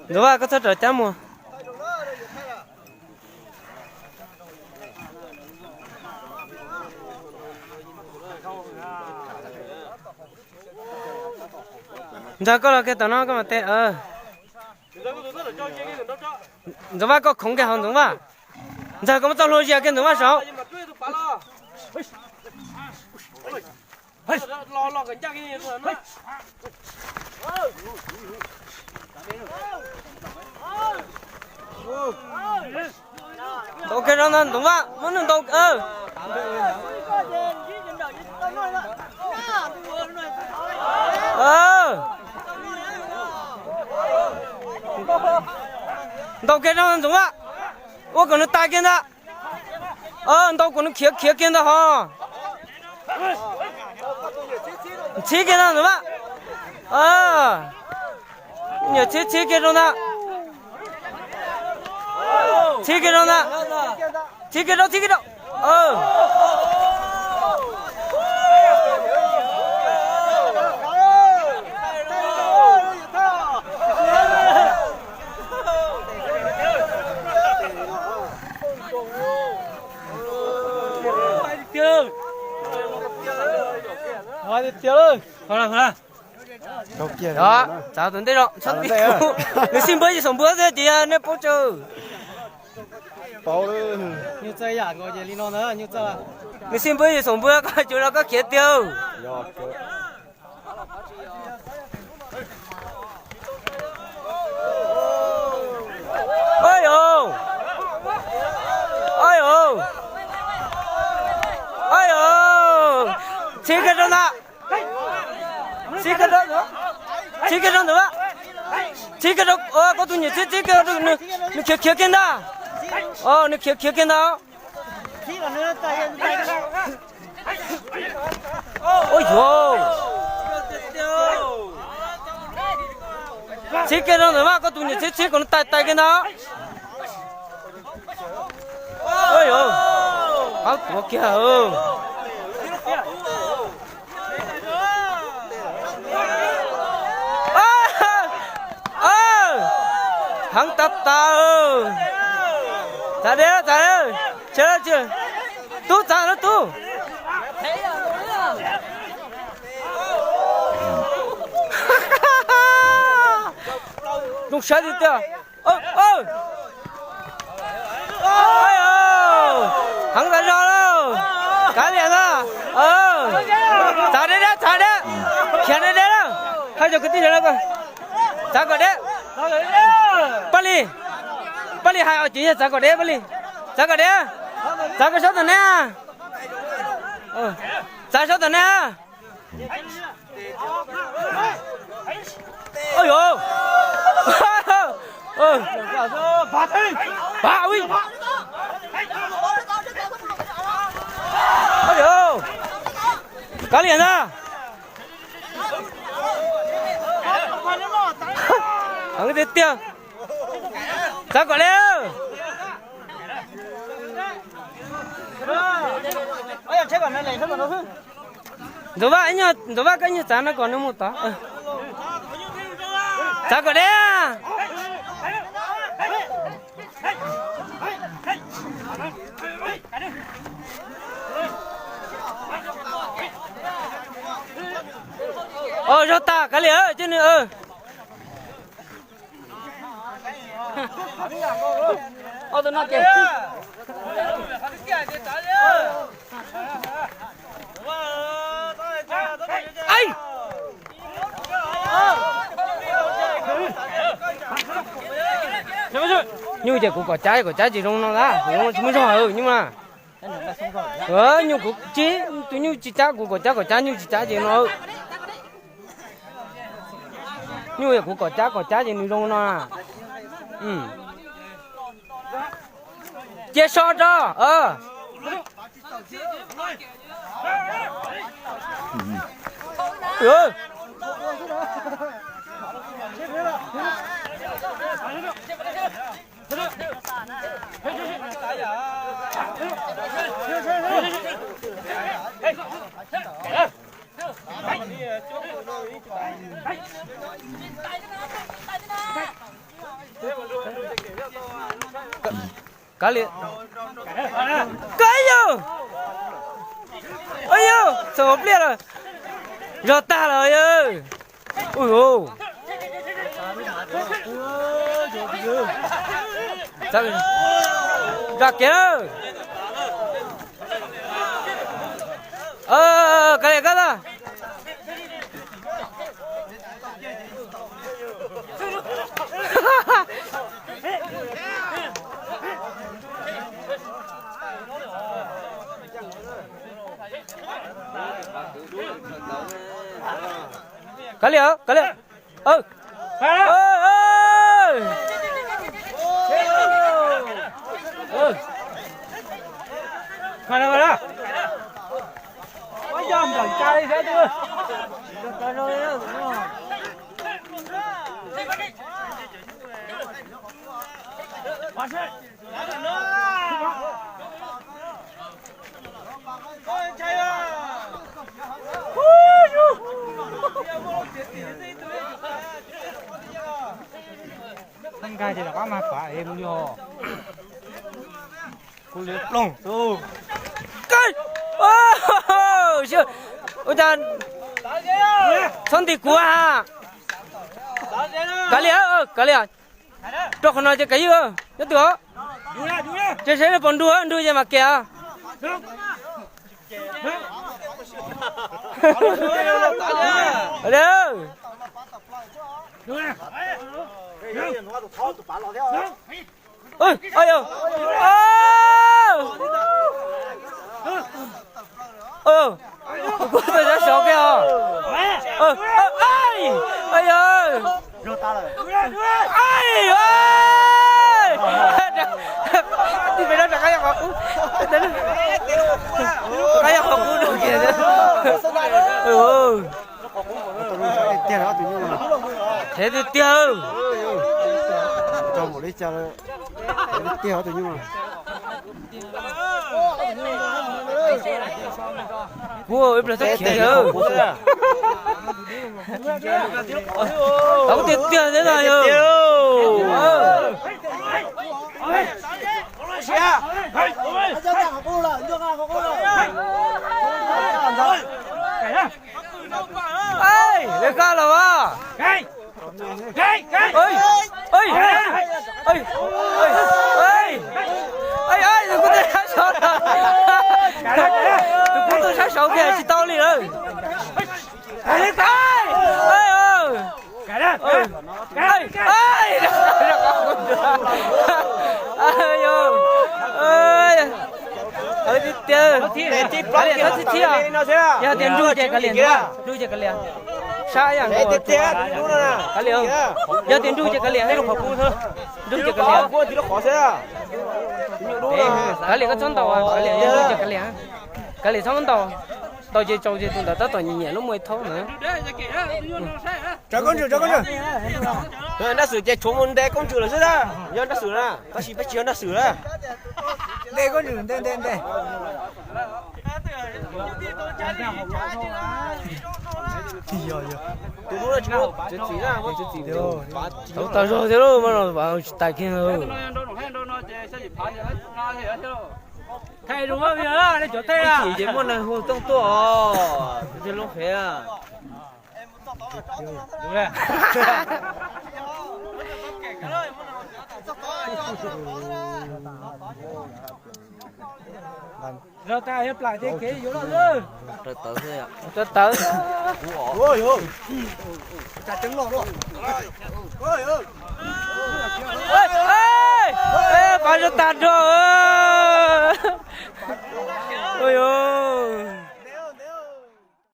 Ntxoov Vaj, koj txhob rawm cab mus. Ntxawg, koj los kiag tom no koj mam teb. Ntxoov Vaj, koj khoov kiag hauv Ntxoov Vaj. Ntxawg, koj muab txoj hlua zia kiag Ntxoov Vaj saud. Ntaus kiag rau ntag Ntxoov Vaj, muab nws ntaus. Ntaus kiag rau Ntxoov Vaj, ua kom nws tais kiag ntag. Ntaus kom nws khiav khiav kiag ntag hos. Txhib kiag ntag Ntxoov Vaj. Nyuam txhib txhib kiag rau ntag. Txhib kiag rau ntag. Txhib kiag rau, txhib kiag rau. Txav tus ntej los, nws sib npuab yim saum npuab xwb ces yog nej paub tsaw. Nws sib npuab yim saum npuab, koj cuag no koj khiav tiag. Oj yau, oj yau, oj yau, txhib kiag rau ntawd, txhib kiag rau ntawd, txhib kiag rau ntawd, txhib kiag rau, koj tus nyuam txhib txhib kiag rau, nws khiav khiav kiag ntag, nws khiav khiav kiag ntag. Ua yuav, txhib kiag rau ntawm mas, koj tus niam txhib txhib kom nws tais tais kiag ntag. Ua yuav, qab tuav kiag. Heev tas tas. Txav deb, txav deb. Tub txav lawm tub. Zoo siab tiag tiag. Heev tas zog lawm. Kav liam na. Txav deb deb, txav deb. Khiav deb deb na. Hais cov kwv tij sawv daws, txav kom deb. Paj Lis, Paj Lis hais os, ces yog txav kom deb, Paj Lis. Txav kom deb. Txav kom sab tom nej. Txav sab tom nej. Ua yuav, ua yuav, kav liam ntag. Heev tiag tiag. Txav kom deb. Ntxuav Vaj, Ntxuav Vaj, koj nyuag txav no kom nws mus tod. Txav kom deb. Zog tas, kav liam, cia nws. Ob tug no ces nyuj ces kuv kom cab, kom cab tsis zoo no a, kuv tsis muaj zog nyuj mas. Nyuj kuv tsis, tus nyuj tsis cab, kuv kom cab, kom cab, nyuj tsis cab ces no. Nyuj yog kuv kom cab, kom cab ces nws zoo no. Cia so tso. Kav liam. Kav yog. Yog txhaum pliaj lawm. Zog tag lawm yog. Ui hu. Zam kev. Kav liam koj tag. Kav liam, kav liam. Nkag ces rov qab mag pam es mus li ho. Kuv li ploog tus. Ua cas txhob nti kuv ha. Kav liam, kav liam. Rau qhov no ces kav ywj nyob twg os. Ces saib pom nrug, nrug ces mam kiag. Kuv tus sab saud kiag os. Yog, tib pem no rov qab yog qhov qub, rov qab yog qhov qub dua kiag. Heev tiag tiag. Kuv ib pliag txhob khiav. Tau tiag tiag thiab no yog. Lawv kaj los as. Tus kuj tuaj sab saud, tus kuj tuaj sab saud kiag tsis tau li lawm. Tiag tiag, kav liam txhob txhib txhib os. Yog tias nrug ces kav liam, nrug ces kav liam. Sab ib yam nkaus. Kav liam, yog tias nrug ces kav liam, nrug ces kav liam. Kav liam koj txhob ntaus, kav liam yog nrug ces kav liam. Kav liam txhob ntaus, ntaus ces tsaus ces tus ntawd tab tom nyiam nyiam lub muaj ib thaub ntawd. Nraj Xwm ces tshuav mus ntes Koob Ntsws lawm xwb na, yog Nraj Xwm na, tab sis peb tsis yog Nraj Xwm na. Ntes Koob Ntsws, ntes ntes ntes. Tus lub no tsis muaj txiv na, muaj txiv txiv. Tau tag zog thiab lauj, mas no tsis tas kiag. Thaij zoo, ces muaj neeg hu tooj tuaj os, tus lub qhev. Zog tas yog plam ces kev yuav los lawm. Raws tawv. Pab zog tag nrho.